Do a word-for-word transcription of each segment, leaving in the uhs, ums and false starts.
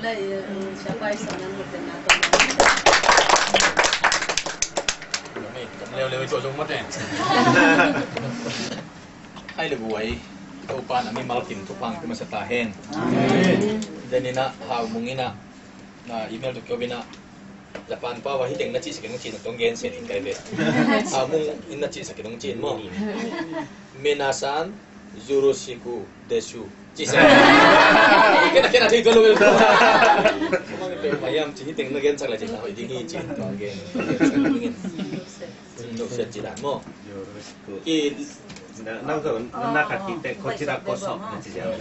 Lai, eh, siapa i sa nan mo ten na to. Amen. Kam leu leu i to zong mo ten. Hai le buai. Topa na mimal kim thupha hong pia masa ta hen. Amen. Deninah Hau Mung inah na email to kio inah Japan pau ah hih teng na cihsak in hong cih na tong gen sia in kai ve. Hau Mung in na cihsak in hong cih in maw. Minasan yoroshiku desu. Cihsak. Kena kena thei tua lo. Mayam cih hih teng na gensak lai cih na hoih ding hi cih tong gen. Nusia cih dan maw. Ki na, na, na, na khat kite ko cira ko sok na ci jang.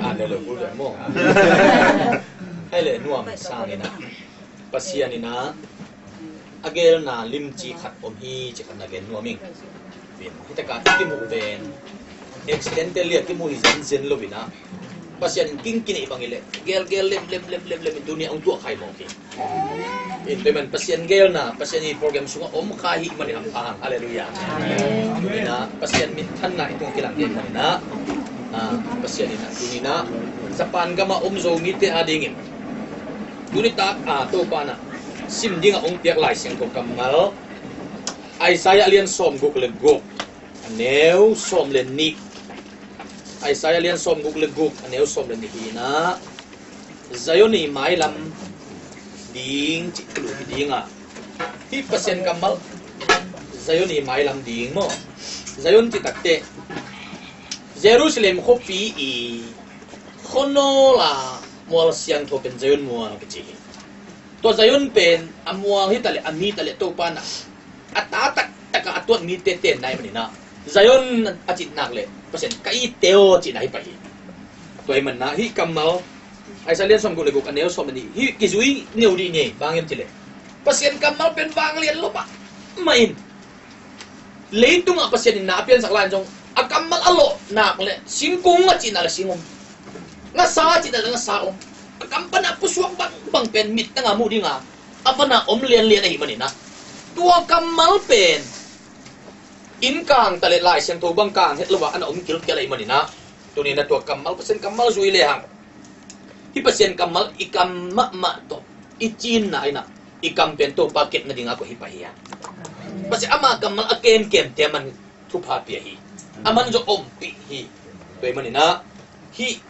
Ane lo bu dan maw. Hai le nuam sang inah Pasian inah a gelna limci khat om hi ci khat na gen nuam ing. Hi taka i kimuh pen accidentally a kimuh hi zenzen lo inah Pasian in king kineih bang i leh gelgel lem lem lem lem lem in tuni a hong tuah khai mawk hi. In payment Pasian gelna Pasian i program sungah om kha hi manin a pha hang. Halleluiah. Tuninah Pasian minthanna i tungah kilang ding maninah Pasian inah tuninah Japan gamah om Zomite adingin tunitak a Topa nah sim dingah hong piak Lai Siangtho kammal Isaiah lian sawmguk le guk a neu sawm le nih. Isaiah lian sawmguk le guk a neu sawm le nih hi inah Zion i mailam ding cih thulu hi dinga. Hih Pasian kammal Zion i mailam ding maw. Zion cih takteh Jerusalem khuapi i khuanawl a mual siangtho pen Zion mual kici hi. Tua Zion pen a mual hi taleh a mi taleh Topa nah a ta taktak a a tuat mite tenna hi maninah Zion a cih nak leh Pasian ka itte aw cihna hi pah hi. Tua hi manah hih kammal Isaiah lian sawmguk le guk a neu sawm le nih hih kizui ngeu dih ni. Bang hiam cih leh Pasian kammal pen vanglian lo mahmah in leitungah Pasian in na a piansak lai in zong a kammal a lawh nak le singkung a cihna le sing om, ngasa a cihna le ngasa om, a kam pana pusuak bangbang pen mittanga muh dinga a vana om lianlian ahi maninah tua kammal pen inn kang taleh Lai Siangtho bang kang het lo a ana om kilkel ahi maninah tuninah tua kammal Pasian kammal zui lehang hih Pasian kammal i kam mahmah tawh i cinna inah i kam pen Topa kep nadinga kua hi pah hi a. Pasian ama kammal a kemkemte a man thupha pia hi. A man zaw ompih hi. Tua hi maninah hih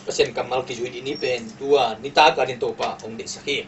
Pasian kammal kizui dih ni pen tua nitaka din Topa hong deihsak hi.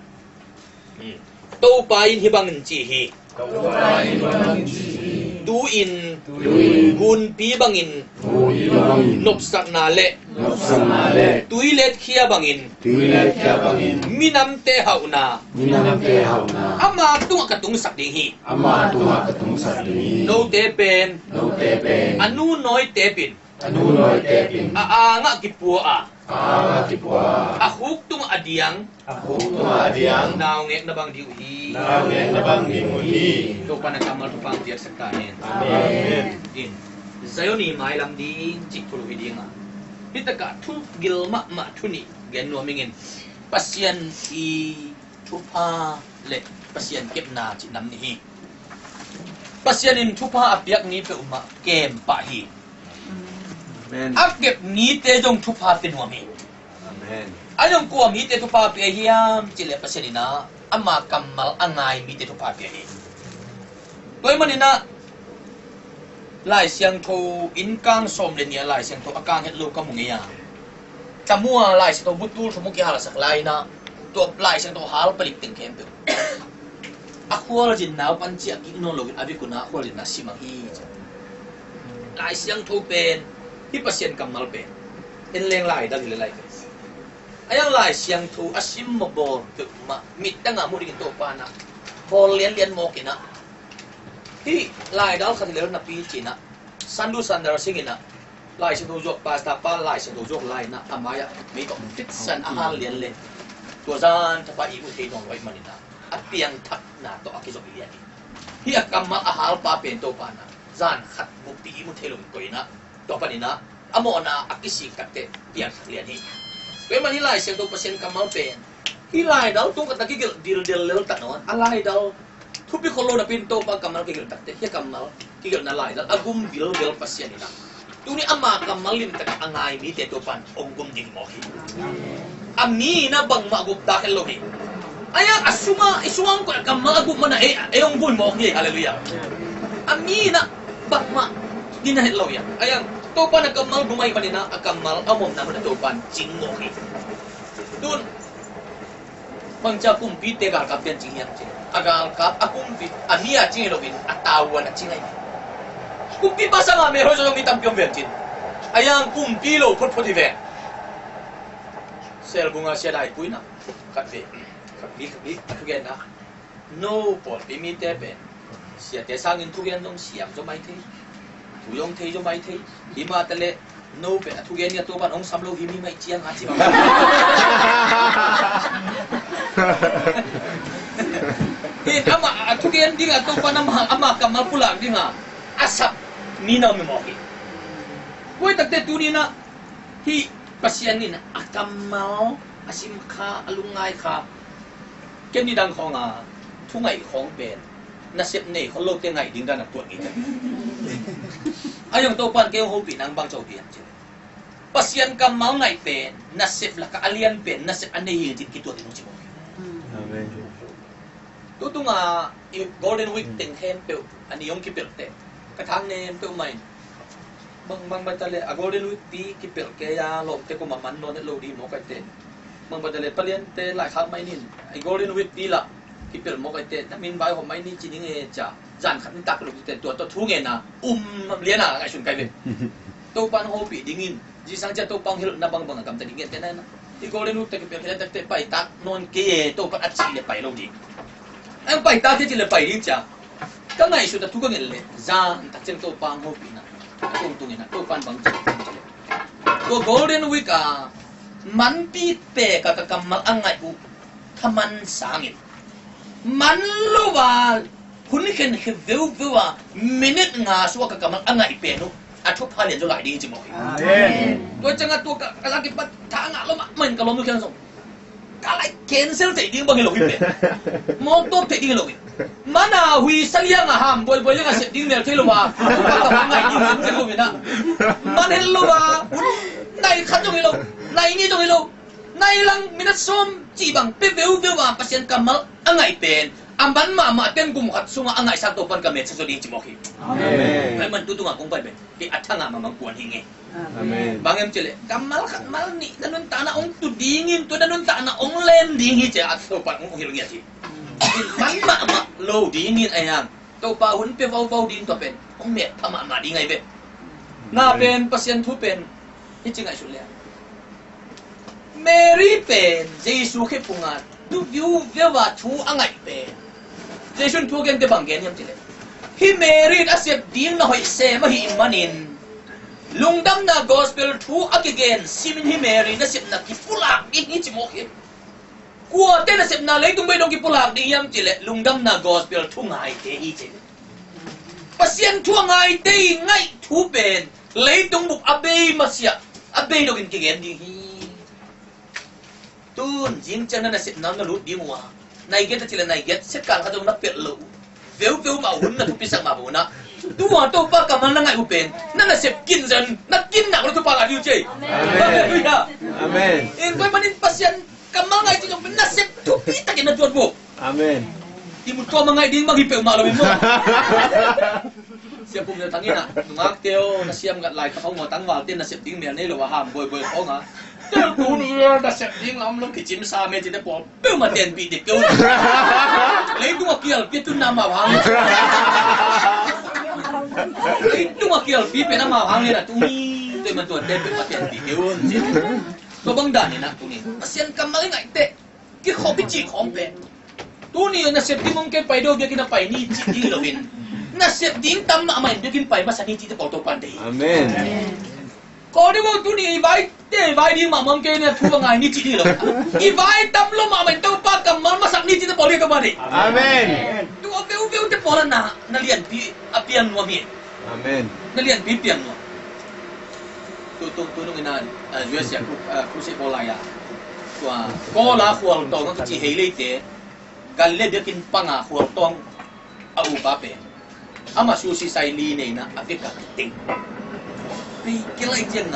Topa in hih bangin ci hi. Topa in hih bangin ci hi. Tu-in, tu-in, gunpi bangin, gunpi bangin, nopsakna le, nopsakna le, tuiletkhia bangin, tuiletkhia bangin, minamte hauhna, minamte hauhna, ama tungah ka tungsak ding hi. Ama tungah ka tungsak ding hi. Note pen, note pen, a nu nawi tepin, a nu nawi tepin, a angah kipua a, a angah kipua a, a khuk tungah a diang, a khuk tungah a diang, naungekna bang ding uh hi. Naungekna bang ding uh hi. Topa na kammal thupha piaksak ta hen. Amen. In Zion i mailam ding cih thulu hi dinga. Hih takah thugil mahmah thu nih gen nuam ingin Pasian i thupha le Pasian kepna cih nam nih hi. Pasian in thupha a piak ni peuhmah kem pah hi. Amen. A kep nite zong thupha pia nuam hi. Amen. A zong kua mite thupha pia hiam cih leh Pasian inah ama kammal a ngai mite thupha pia hi. Tua hi maninah Lai Siangtho inn kang sawm le nih a Lai Siangtho a kang het lo ka mu ngei a. Tamu a Lai Siangtho butul thum uh kihalsak lai inah tua Lai Siangtho hal palik teng khempeuh a khualzin naupan ciah kik nawn loin a vekun ah khualzin na simang hi. Lai Siangtho pen hih Pasian kammal pen en leng lai dal hi le lai pen a yang Lai Siangtho a sim mawbawl peuhmah mittanga muh dingin Topa nah hawl lianlian mawk inah hih laidal khat hi lel napi cinah Sandu Sundar Singh inah Lai Siangtho zuak pastor pa Lai Siangtho zuak lai inah a mai-ah mei tawh fitsan a hal lian le tua zan thapa i mu thei nawn lo ahih maninah a piangthakna tawh a kizop lian hi. Hih a kammal a halpa pen Topa nah zan khat bukpi i mu thei lo in koih inah tua paninah a mawhna a kisik takteh piangthak lian hi. Tua hi man hih Lai Siangtho Pasian kammal pen hih laidal tung khat a kigelh dildel lel tak nawn a laidal thupi khol lo napi in Topa kammal kigelh takteh hih kammal kigelhna laidal a gum bilbel Pasian inah Tuni ama kammal limtak a ngai mite Topan hong gum ding mawk hi. A mi na bangmah gup dak het lo hi. Ahi a sungah i sungah hong koih a kammal a gup mana ei, ei hong gum mawk hi. Halleluiah. A mi na bangmah gina het lo hi. Ahi a Topan a kammal gum ahih manin a kammal a omna hun a Topan cing mawk hi. Tun Bangcia kumpite galkap pian cing hiam cin. A galkap a kumpi a mi a cing hi loin a tavuan a cing ahi. Kumpipa sanga mel hoih zong mi tampi om ven cin. A yang kumpi lo photphot hi ven. Selbunga sia dai puina khat ve. Khat bi khat bi a thugenna. No pawlpi mite pen siate sangin thugen zong siam zaw mai thei, thu zong thei zaw mai thei. Hi mah taleh no pen a thugen nia Topan hong sam lo hi mi mai ciang a ci bang. Hin amah a thugen dinga Topan amah, amah kammal pulak dinga a sap mi na om mawk hi. Kuai takte tuni na hih Pasian in a kammal a sim kha, a lungngai kha. Ken nidang khawng a thungaih khawng pen nasep nei khol lote ngaih ding dan a tuat ngei. A yong Topan kei hong hopih nang bang co pian ci. Pasian kammal ngaih pen nasep lakah a lian pen nasep a nei hi cin kituat ding ci mawk. Amen. Tutunga i Golden Week teng khempeuh a ni hong kipelhte ka thang nem peuh mai. Bang, bang bai ta le a Golden Week pi kipelh kei a lawmte kuma man nawn het lo ding mawk aite. Bang bai ta le paliante laikhak mai nin a Golden Week pi lah kipelh mawk aite. Na min vai hom mai ni ci ding e cia. Zan khat nin tak lo kite tua tua thu ngen a um lian a ngaihsun kai ve. Topan hopih dingin Zingsang cia Topan hilhna bangbang a gamta ding ngen te na na. I Golden Week ta kipelh kei a takte paitak nawn kei e Topan a cih le pai lo ding. Ang paitak kei cih le pai ding cia. Ka ngaihsut a thu ka ngen leh zan tak ciang Topa hong hopihna a tungtungin a Topan bang ci, ci leh tua Golden Week a manpi pek a ka kammal a ngaih uh thaman sangin man lo a hun khenkhe veuveu a minute nga sua ka kammal a ngaih pen uh a thupha lian zaw lai ding ci mawk hi. Amen. Tua ciangah tua ka, ka lak kipat tha ngah lo mahmah in ka lawm uh kiang zong ka lai cancel theih ding bang hi lo hi pen. Mawk tawp theih ding hi lo hi. Mana hui sa liang a ham buaibuai liang a sep ding mel thei lo a. Ka ngai ding cancel lo hi na. Man het lo a. Nai khat zong hi lo. Nai ni zong hi lo. Nai lang minute sawm cih bang pe veuveu a Pasian kammal a ngaih pen a man mahmah ten kum khat sungah a ngaihsak Topan ka metsak zaw ding ci mawk hi. Amen. Ngai man tu tungah kong pai pen. Kei a thangah mahmah kuan hi nge. Amen. Bang em cih leh kammal khat mal nih na nuntakna hong tu dingin tua na nuntakna hong len ding hi cia a Topan hong hilh ngiat hi. Man mahmah lo dingin a hiang Topa hun pe vauvau ding tua pen hong met pha mahmah ding ahi ve. Na pen Pasian thu pen hi ci ngaihsut leh Mary pen Jesu khepunga tu viuveu a thu a ngaih pen Jesu in thu a gente bang gen hiam cih leh hih Mary in a sep ding na hoih sem ahih manin lungdamna gospel thu a kigen simin hih Mary nasepna kipulak ding hi ci mawk hi. Kuate nasepna leitung bei dong kipulak ding hiam cih leh lungdamna gospel thu ngaite hi ci. Pasian thu a ngaite i ngaih thu pen leitung bup a bei masiah a bei dongin kigen ding hi. Tun zing ciang na nasepna na lut ding uh a nai get a cih leh nai get sekal khat zong na pelh lo uh. Veuveu mah hun na thupisak mah bang uh na. Tua Topa kammal na ngaih uh pen na nasep kin zan na kin nak lo Topa ngah ding uh cei. Amen. Halleluiah. Amen. In tua manin Pasian kammal ngaih cih zong pen nasep thupi takin na tuat uh. Amen. Timut kawm a ngaih ding bang hi peuhmah lo in maw. Sia Pum Zia Thang in ah nungakte aw na siam ngat lai ka hong aw tangvalte nasep ding mel nei lo a ham buaibui khawng a. Tel tuni a nasep ding lam lo kicim sa me cite pawl peuhmah tenpih dik kei un. Leitung a kialpi a tunna mau hang. Leitung a kialpi pen a mau hang le na tuni. Tua man tua tenpih ma tenpih kei un. Tua bang dan in ah tuni Pasian kammal i ngaih teh. Kikhop i cih khawng pen tuni nasep ding hong kei pai deuh biakinn a pai ni cih ding hi loin nasep ding tam mahmah in biakinn pai masa ni cihte pawl Topan deih hi. Amen. Kawl deuh tuni i vaite i vai ding mahmah hong kei ni a thu a ngai ni cih ding hi lo. I vai tam lo mahmah in Topa kammal masak ni cihte pawl deih Topa deih. Amen. Tua veuveute pawl a na, na lianpi a piang nuam hi. Amen. Na lianpi piang nuam. Tu, tu, tu nung ina, ah, U S A khu, ah, khu si pawl lai a. Tua, Kawl a khualtawng a kici hei leite, Galilee biakinn panga khualtawng a upa pen. Ama susi sai li neina a vek a ting. Pi kilaih ciangin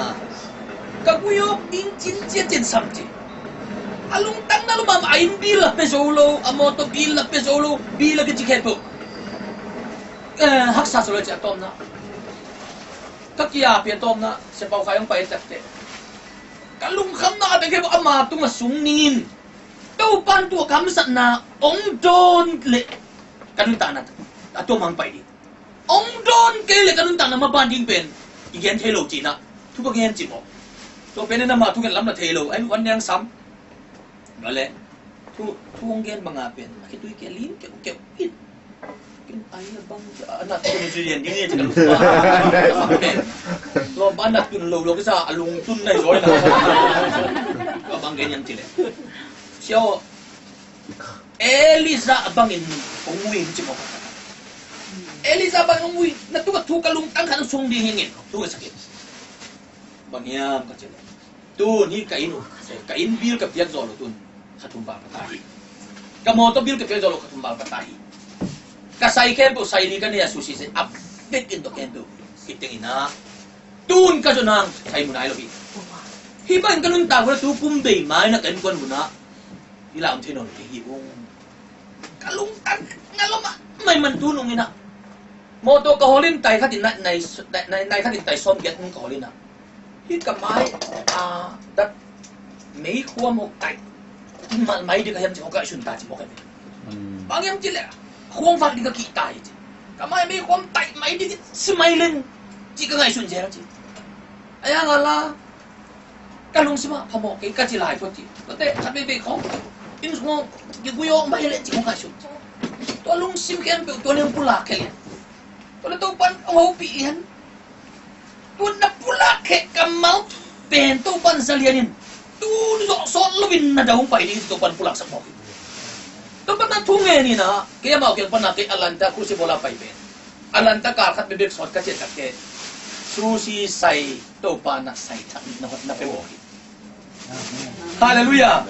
ka gui awk ding cin ciancin sam ci. A lungtang na lum a, a inn bil a pia zo lo, a mawtaw bil a pia zo lo, bil a kici khempeuh, eh, haksa zo lo ci a tawpna. Ka kia pi a tawpna, Sia Pau Khai hong pai tak teh, ka lungkhamna a teng khempeuh ama tungah sung ningin, Topan tua kamsatna hong dawn leh ka nuntakna a tuam hang pai ding. Hong dawn kei leh ka nuntakna maban ding pen i gen thei lo cihna thu ka gen cih maw? Tua pen in ama thu gen lam na thei lo, ai, van niang sam. Bale, thu, thu hong gen banga pen a khitui kei lim keuhkeuh in. Ken ai a bang a nat tun ci lian ding e ci ka lungpa. Tua bang a nat tun lo lo kisa a lungtun nai zaw na. Tua bang gen yang ci leh, Sia aw, Elijah bangin hong ui in ci maw? Elijah bangin hong ui, na tung a thu ka lungtang khat hong sung ding hi ing, thu ka sak in. Bang hiam ka ci leh, tun hi ka inn uh, ka inn bil ka piak zawh loh tun kha thum val ka ta hi. Ka mawtaw bil ka piak zawh loh kha thum val ka ta hi. Ka sai khempeuh, sai li ka nei a, sushi sai a, bek in tawh khempeuh kiteng in ah, tun ka zawh nang sai mu nai lo hi. Hih bangin ka nuntak uh a, tu kum bei mai na ka innkuan hun ah hih la om thei nawn lo hi ung. Ka lungtang na lum a, mai man tu nung in ah, mawtaw ka hawl in, tai khat in nai, nai, nai, nai khat in tai sawm giat nung ka hawl in ah, hih ka mai a dat meikhuam hong tai, malmai ding ka hiam ci, hong ka sun ta ci mawk hi. Bang hiam ci leh khuang vak ding ka kih ta hi ci. Ka mai meikhuam tai mai ding si mai leng ci ka ngaihsun zel ci. A yang a la ka lungsim ah phamawh kei ka ci lai phot ci. Tuate khat veivei khawng inn sung hong kigui awk mai leh ci hong ngaihsun. Tua lungsim khempeuh tua leng pulak khe lian. Tua leh Topan hong hopih lian. Tua na pulak kheh kammal pen Topan za lian in, tun zawh sawt loin na da hong pai ding Topan pulaksak mawk hi. Topan na thu ngen in ah, kei amau kiang pan ah, kei Atlanta Crucible ah pai pen, Atlanta kal khat bekbek sawt ka ciah tak teh, sushi sai Topa na sai thak nih na hot na pe mawk hi. Halleluiah.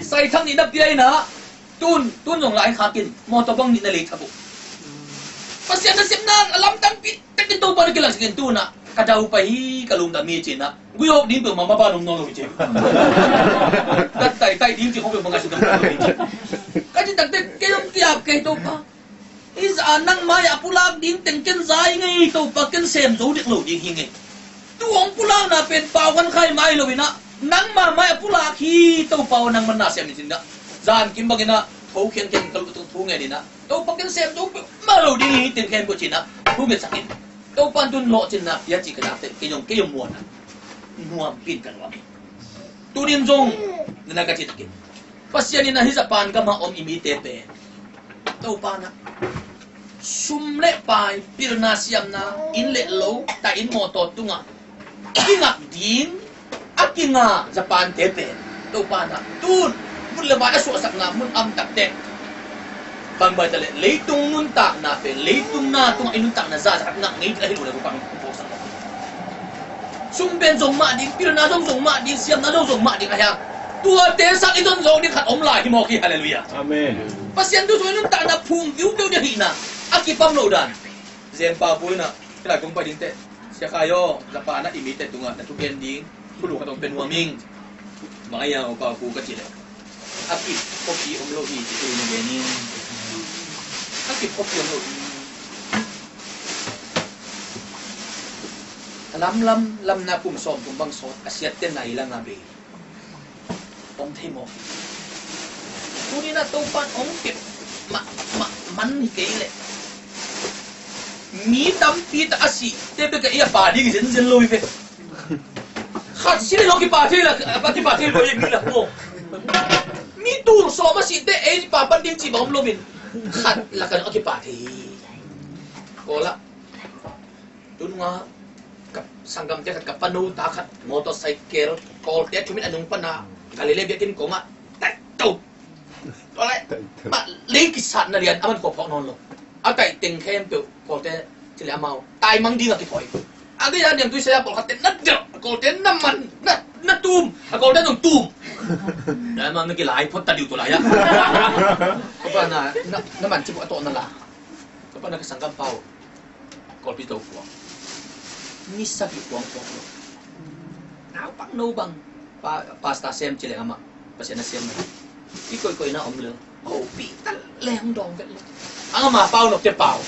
Sai thak nih na pia in ah, tun, tun zong lai khak in, mawtaw bang nih na lei thak uh. Pasian na sepna a lamdang pi takin Topa na kilaksak in, tun ah ka dau pai hi, ka lungdam hi ci in ah, gui awk ding peuhmah maban om nawn lo hi ci. Ka tai tai ding ci khawng peuhmah ngaihsut om nawn lo hi ci. Ka ci tak teh kei hong ki-ap kei, Topa, hih zah a nang mai-ah pulak ding teng ken za ing ei, Topa, ken sem zo dek lo ding hi ing ei. Tu hong pulakna pen Pau Khan Khai mai lo in ah, nangma mai-ah pulak hi, Topa aw, nangman na sem in ci in ah, zan kim bang in ah tho khian khian ka luh tung thu ngen in ah, Topa, ken sem zo peuhmah lo ding hi, teng khen bawh ci in ah thu ngetsak in, Topa in tun lawhcinna pia cih ka zak teh, kei zong, kei zong muan ah nuam pi in ka nuam hi. Tuni in zong, nana ka cih takin, Pasian in ah hih Japan gam ah om i mite pen, Topa in ah sum le pai, pilna siamna, inn le lo, tai inn mawtaw tungah kingak ding a kinga Japan te pen, Topa in ah tun mun le vai a suahsakna mun a om tak teh, bang bai ta leh leitung nuntakna pen, leitung na tungah i nuntakna zahzah ngah ngei ding ahi lo leh, Topa in hong phawksak lo. Sum pen zong mah ding, pilna zong zong mah ding, siamna zong zong mah ding ahi a, tuate sang i zon zawk ding khat om lai hi mawk hi. Halleluiah. Amen. Pasian thu sung i nuntakna phum viuveu ding ahihna a kipam loh dan. Zen Pau Pu in ah, hih lai kong pai ding teh, Sia Khai aw, Japan ah i mite tungah na thugen ding thulu khat hong pia nuam ing. Bang a hia aw Pau Pu, ka cih leh, a kip khuapi om lo hi ci, thu in a gen in. A kip khuapi om lo hi. A lamlam, lamna kum sawm kum bang sawt a siatte nai la nga bei om thei mawk hi. Tuni in ah Topa in hong kep mah, mah man hi kei leh, mi tampi tak a sihte bek a i a pa ding hi zenzen lo hi ve. Khat si leh zong kipa thei la, a kipa thei lo hi, mi la maw. Mi tul sawm a sihte ei pa pan ding cih bang om loin, khat lakah a kipa thei hi. Kawl ah, tu nungah ka sanggamte khat, ka pano ta khat, motorcycle, Kawlte thum in a nung pana Galilee biakinn kongah tai to. Tua leh mah lei kisatna lian a man khuaphawk nawn lo. A tai teng khempeuh Kawlte ci leh amau taimang ding a kithawi. A gei a niangtui saya pawlkhatte na delh, a Kawlte na man, na, na tum, a Kawlte zong tum. Tua mah na kilai phot ta diu tua lai ah. Tua pana na, na man ci pawh a tawh na la. Tua pana ka sanggampa uh Kawlpi tokhua Ni sagih puang puang lo. Naupang no bang. Pa, pasta sem ci leng amah. Pasian a sem na. I koihkoihna om lo. Hopih ta leng dawng vet lo. Ang ama pau nop te pau.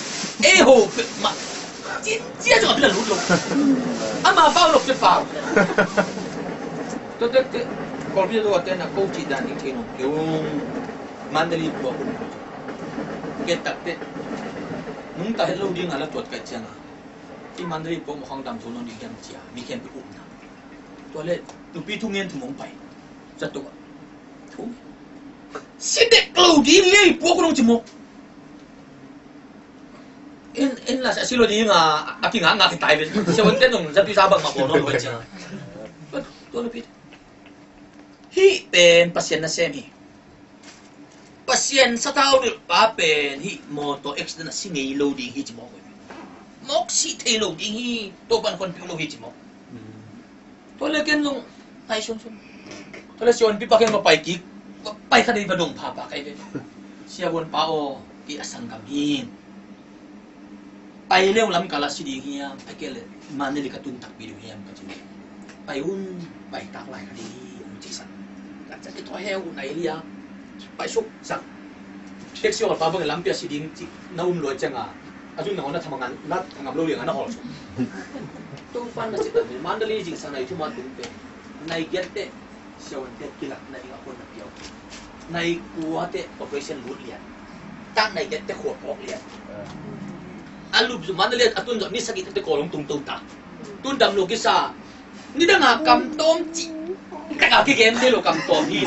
Ei hopih ma. Cin cia zong a pi la lut lo. Ama pau nop te pau. Tua tek tek. Kol pi tua te na ko ci dan ding thei nong. Kiung. Mandalay puak un. Ken tak te. Nung ta het lo ding a la tuat kai ciang a. I Mandalay puak mawk hang dam zo nong ding hiam cia. Mi khempeuh upna. Tua le, nupi thu ngen thu mong pai. Zato. Thu. Si dek lo ding lei puak nong ci mawk. En, en la sa si lo ding a, a kingakngak kitai ve. Sia wan ten nong zato sa bang ma bawl nong lo cia. Tua, tua nupi. Hih pen Pasian nasem hi. Pasian sathau nilh pa pen hih motor accident a si ngei lo ding hi ci mawk hi. Mawk si thei lo ding hi, Topan khon piu lo hi ci mawk. Tua le ken zong ngai sunsun. Tua le siavuanpi pa ken va pai kik, va pai kha dei va dong phapha kai ve. Siavuanpa aw, kei a sanggam hi. Pai leu lam kal a si ding hiam, a kei le Mandalay ka tun takpi ding hiam ka ci. Pai un, pai tak lai ka ding hi, um ci san. Ka cak i thaw heu nai lia. Pai suk sak. Taxi hawl pa bang lampi a si ding ci na um luai ciang a. A tun na hon na thamang an, na thangam lo liang an na hawl suk. Tung pan na ci ta mi Mandalay jing sang nai thu ma tung pe. Nai giat te. Siavuan te kilak na ding a hon na piau. Nai kua te operation lut lian. Tak nai giat te khua pawk lian. A lup zu Mandalay a tun zong ni sagih te kawlong tung to ta. Tun dam lo kisa. Nidang a kam tawm ci. Ka kigen thei lo kam tawm hi.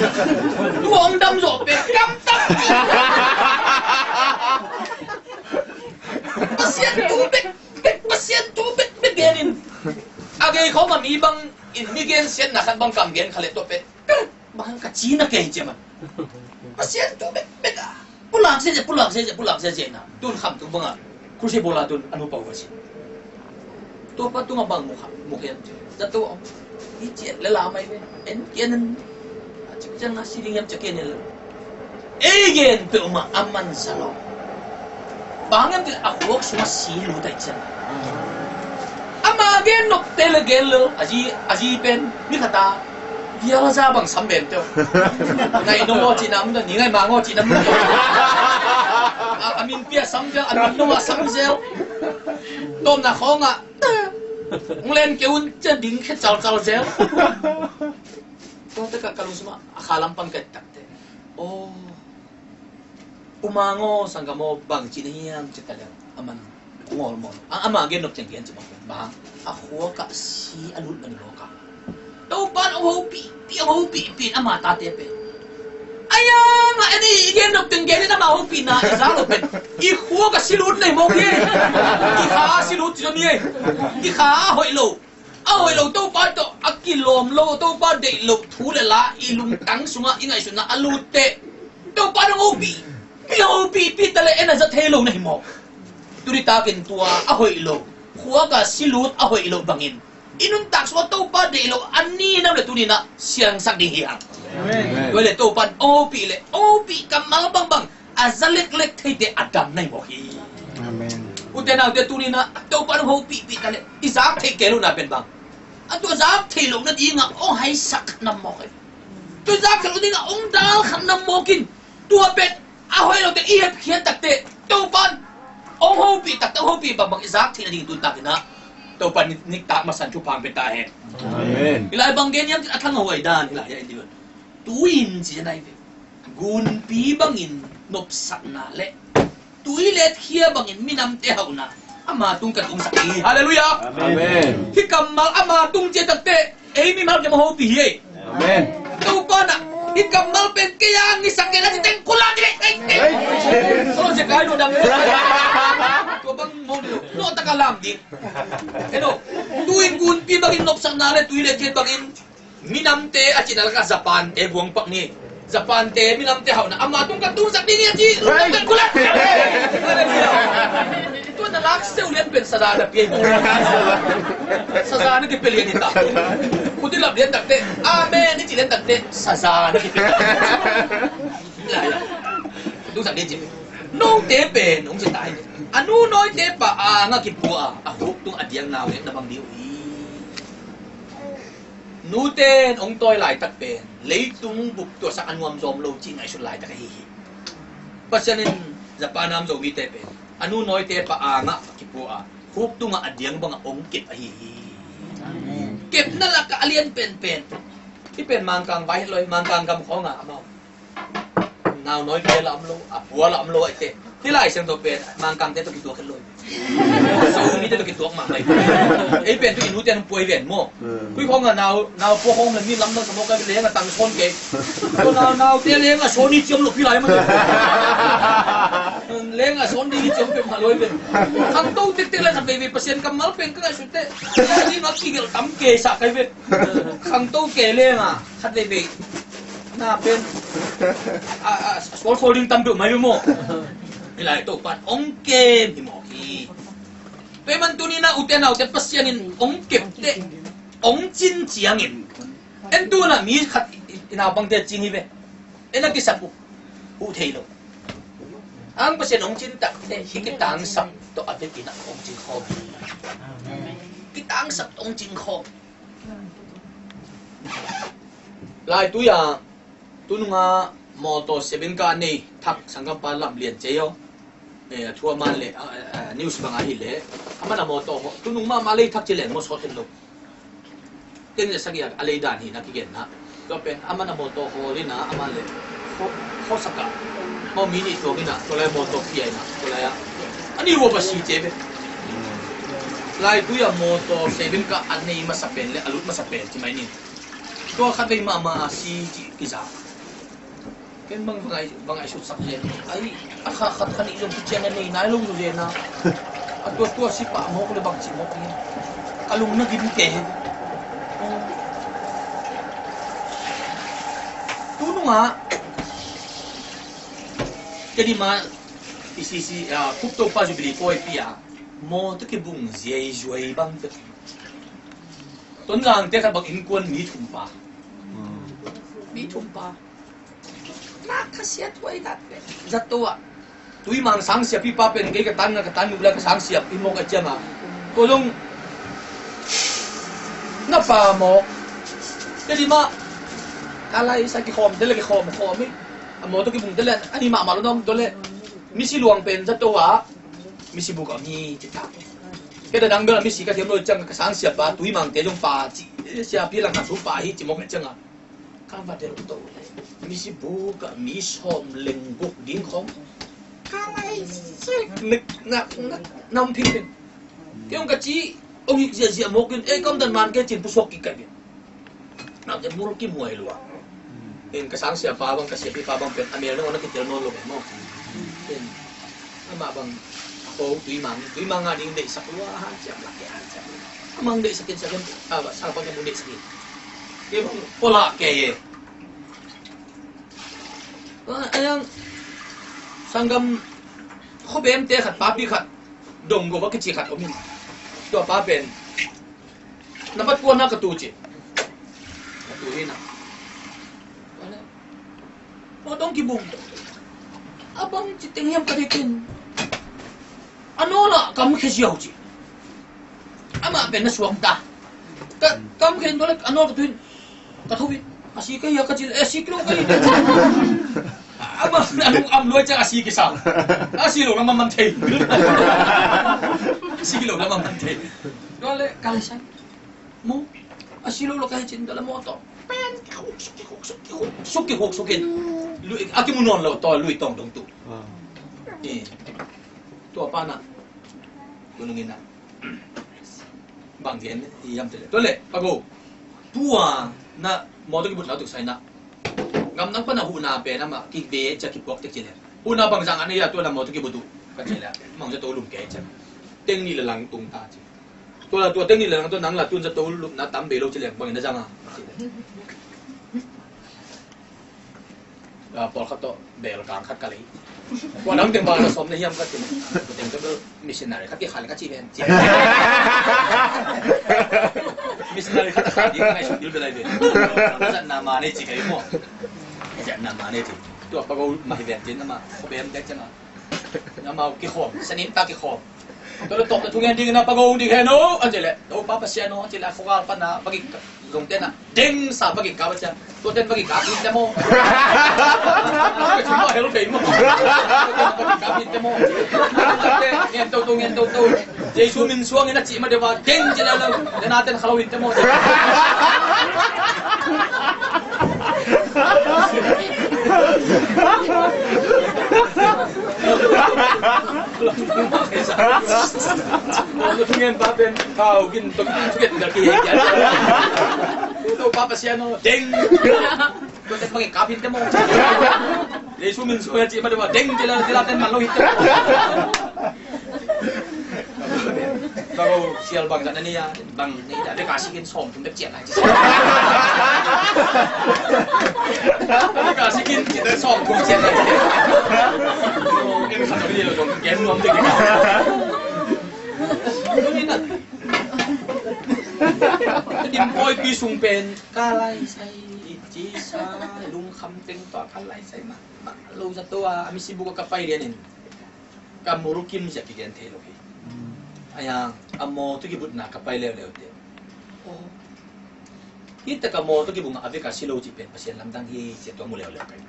Tuang dam zawh pek kam tam ci. Pasian thu bek bek, Pasian thu bek bek genin. A gei khawng a mi bang in mi gen siatna khat bang kam gen kha leh tua pek. Bang ka ci na kei ciam a. Pasian thu bek bek a. Pulak se se, pulak se se, pulak se se na. Tun kham tung bang a. Khusi bola tun anu pau va si. Tua pa tung a bang mu kham, mu khem. Zato om. Hi ciat le la mai ve. En kian en. A cik ciang a si ding hiam ciak kian en lo. Ei gen peuhmah a mansa lo. Bang hiam cih a khuak sungah si lut ahih ciang. Ama gen nopte le gen lo, a zi, a zi pen, mi khat a, bialza bang sam ben teuh. Ngaih nong aw cih nam, ni ngaih mang aw cih nam. A, a min pia sam zel, a min nong a sam zel. Tawmna khawngah, hong len kei un ciah ding khe calcal zel. Tua tekah ka lungsungah, a kha lam pan ka et takte. Aw. U Mang aw, sanggam aw, bang ci na hiam ci ta leng, a man ngawl mawl. A, ama gen nop ciang gen ci mawk pen. Bang, a khuak ah si a lut man mawk a. Topa in hong hopihpih, hong hopihpih in ama tate pen. Ai-a, mah en i gen nop teng gen in ama hopihna i za lo pen. I khuak ah si lut na hi mawk hi. I kha ah si lut ci zong hi. I kha ah hoih lo. A hoih lo Topa tawh a kilawm lo, Topa deih loh thu le la i lungtang sungah i ngaihsutna a lut teh Topa in hong hopih, hong hopihpih ta leh en a za thei lo na hi mawk. Tuni takin tua a hoih lo, khuak ah si lut a hoih loh bangin i nuntak sungah Topa deih loh a ni nam le tuni-in ah siangsak ding hi hang. Amen. Tua le Topa in hong hopih le hong hopih kammal bangbang a za leklek theite a dam na hi mawk hi. Amen. Ute naute tuni-in ah Topa in hong hopihpih ta leh i zak theih kei lohna pen bang? A tua zak theih loh nadingah hong haisak khat nam mawk hi. Tua zak theih loh nadingah hong dal khat nam mawk in. Tua pen a hoih lote i hepkhiat takte Topa in hong hopih takte hong hopih bangbang i zak theih nading tun takin ah Topa in niktak masan thupha hong pia ta hen. Amen. Hi lai bang gen hiam cih a thang a huai dan hi lai hi a in dih un. Tu-in ci-in ai ve. Gunpi bangin nopsakna le tuilet khia bangin minamte hauhna ama tung ka tungsak ding hi. Halleluiah. Amen. Hih kammal ama tung ciang takte ei mimal kiang hong hopih hi. Amen. Topa in ah hih kammal pen kei a ngisak kei na ci teng kul a ci kei. Ei, ei. Ei. Tua bang mawk ding lo. Nawh tak a lam ding. Eno. Tu-in gunpi bangin nopsakna le tuilet khia bangin minamte a cihna lakah Japan-te buang pak ni. Japan-te minamte hauhna ama tung ka tungsak ding hi a ci. Right. Kulat. Tua na lak seu lian pen saza na pia hi. Saza na kipia lian hi ta. Kuti lap lian takte. Amen. Ni ci lian takte. Saza na kipia. Tungsak ding ci. Note pen hong ci ta hi. A nu nawite pa a nga kipua a huk tung a diang nau le na bang ding uh hi. Nute in hong tawi laitak pen leitung bup tuahsak a nuam zawm lo cih ngaihsut laitak ahi hi. Pasian in Japan a om Zomite pen a nu nawite pa angah kipua a khuk tungah a diang bangah hong kep ahi hi. Amen. Kepna lakah a lian penpen. Hih pen Mangkang vai het lo hi, Mangkang gam khawngah amau nau nawite la om lo, a pua la om lo ahih teh. Hih Lai Siangtho pen Mangkangte tawh kituak het lo hi. Sawmite tawh kituak mahmah hi. Ei pen tu i nute an puai ven maw. Hmm. Khui khawngah nau, nau pua khawng le mi lamdang sa maw, ka leng a tang sawn kei. Tua nau, naute leng a sawn hi ciam lo pi lai maw. Leng a sawn ding hi ciam peuhmah lo hi ven. Khangto tektek le khat veivei Pasian kammal pen ka ngaihsut teh. Ding a kigelh tam kei sa kai ven. Khangto kei leng a khat veivei na pen a, a, sual khol ding tam peuhmah hi maw. Hih lai Topa'n hong kem hi mawk hi. Tua ahih man tuni-in ah ute naute Pasian in hong kep teh hong cin ciangin en tu-in ah mi khat i, i naupangte cing hi ve. En a kisap uh huh thei lo. Ang Pasian hong cin tak teh hih kitangsap tawh a vekin ah hong cin khawm hi. Kitangsap tawh hong cin khawm. Laitui ah tunung ah mawtaw seven ka a nei thak sanggampa Lam Lian Cei aw. Eh, a thu a man leh, a, a, a, news bang ahih leh, aman a mawtaw hawl, tunung mahmah lei thak ci leng maw sawt het lo. Teng le sagih a lei dan hi na kigen na. Tua pen aman a mawtaw hawl in ah, aman leh khuasak ah maw mi nih tuang in ah, tua lai mawtaw pia in ah, tua lai ah a nih uh a va si ci ve. Laitui ah mawtaw seven ka a nei masa pen le a lut masa pen ci mai ni. Tua khat vei mahmah a si cih kiza. Ken bang, bang ai, bang ai sutsak zen. Ai, a kha khat kha nih zong kician a nei nai lo zu zen a. A tua tua si pah mawk le bang ci mawk hi. Ka lung na gim ke hi. Tunung ah Tedim ah i sisi, ah, Cope Topa Jubilee pawipi ah mawtaw kibung ziaizuai bang pek. Tonzangte khat bang innkuan mi thum pa. Mi thum pa. Na khasiat huai tak. Zato ah. Tuimang sangsiapipa pen kei ka tan nga ka tan nuh lai ka sangsiapi mawk a ciang a. Tua zong na pa mawk. Tedim ah ka lai sa kikhawm te le kikhawm khawm hi. A mawtaw kibung te le a ni mahmah lo na om tua le. Misi luang pen zato ah. Misi buk a mi ci ta. Kei da dang bel a misi ka thiam lo ciang ka sangsiapa Tuimangte zong pa ci. Siapi lang khat su pa hi ci mawk a ciang a. Ka va delh to le misi buk ah mi sawm leng buk ding khawng ka lai sel nek na na nam phing phing. Kei hong ka ci hong hik ziahziah mawk in ei kam dan man kei cin pusuak kik kai ve. Naute mul kimuai lua. In ka sangsiapa bang ka siapipa bang pen a mel na hong na kitel nawn lo ve maw. In Amah bang a ko Tuimang, Tuimang a ding deihsak lua, hanciam lak kei hanciam lak. Amang deihsak in sakin, a, sang bang ka mu deihsak in. Kei bang ko lah kei e. Ayang sanggam khuabemte khat, papi khat, Donggo va kici khat om in. Tua pa pen na bat kuana ka tu ci. Ka tu hi na. Mawtaw kibung. A bang ci teng hiam ka dekin. A nawl ah kam khia ziau ci. Amah pen na suak ta. Ka kam khen tua le a nawl ka tuin. Ka tho in. A si ka hia ka ci le a si kilo ka hi. Amah a lung am luai ciang a si kisa. A si lo lam a man thei. A si lo lam a man thei. Tua le ka le sai. Mu a si lo lo ka hi cin tua le mawtaw pen kikhuk suk kikhuk suk kikhuk suk kikhuk suk in. Lui a kimu nawn lo tawh lui tawng dong tu. Ah. Eh. Tua pa na tunung in na bang gen i yam te le tua le pa go. Tua na mawtaw kibut lau tuk sai na. Gam nang pa na huhna pen amah kibe cia kiphuak tek ci le. Huhna bang zang an a ya tua na mawtaw kibut uh ka ci le. Mang za to lum ke cia. Teng ni le lang tung ta ci. Tua la tua teng ni le nang tua nang la tun zato lupna tam bei lo ci leng bangin na zang a. A, pawlkhat tawh bel kang khat ka lei. Kua dang teng bang na sawm na hiam ka ci. Tua teng tua bel missionary khat kikhal ka ci ven ci. Missionary khat a khat ding ngaihsut dil belai ve. Na zatna ma nei ci ka hi maw. Na zatna ma nei ci. Tua pa ko ma hi ven ci na ma ko bem dek ci na. Amau kikhawm, sanin ta kikhawm. Tua le tawpna thungen ding na pagong ding hen o an ci le, Topa Pasian o an ci le, a khuagal pana bagik zong tena deng sa bagik kap a cia. Tua ten bagik kap in te maw? Tua hel kei maw? Tua ten bagik kap in te maw? Ngen toto, ngen toto. Jesu min suangin a cih ma deuh a deng ci le lo. Tena ten kha lo in te maw? Ngen pa pen kau gin tok gin tok gin tok gin. Topa Pasian o deng. Tua tek bangin kapin te maw? Jesu min suai a cih ma deuh a deng ci le, ci le ten man lo hi te maw? Kau sial bang zat na ni a. Bang ni dah bek a sikin sawm thum bek ciat lai. Bek a sikin sawm thum ciat lai. Ken khat ni lo zong ken nuam dek. Dim pawi pi sung pen ka lai sai i ci sa lungkham teng tua ka lai sai ma ma lo za to a misi buk a ka pai lian in. Ka muru kim zia kigen thei lo hi. Aya, a maw tu kibutna ka pai leuleu te. Oh. Hita ka maw tu kibunga a veka si lo ci pen Pasian lamdang hi ci tua mu leuleu kai.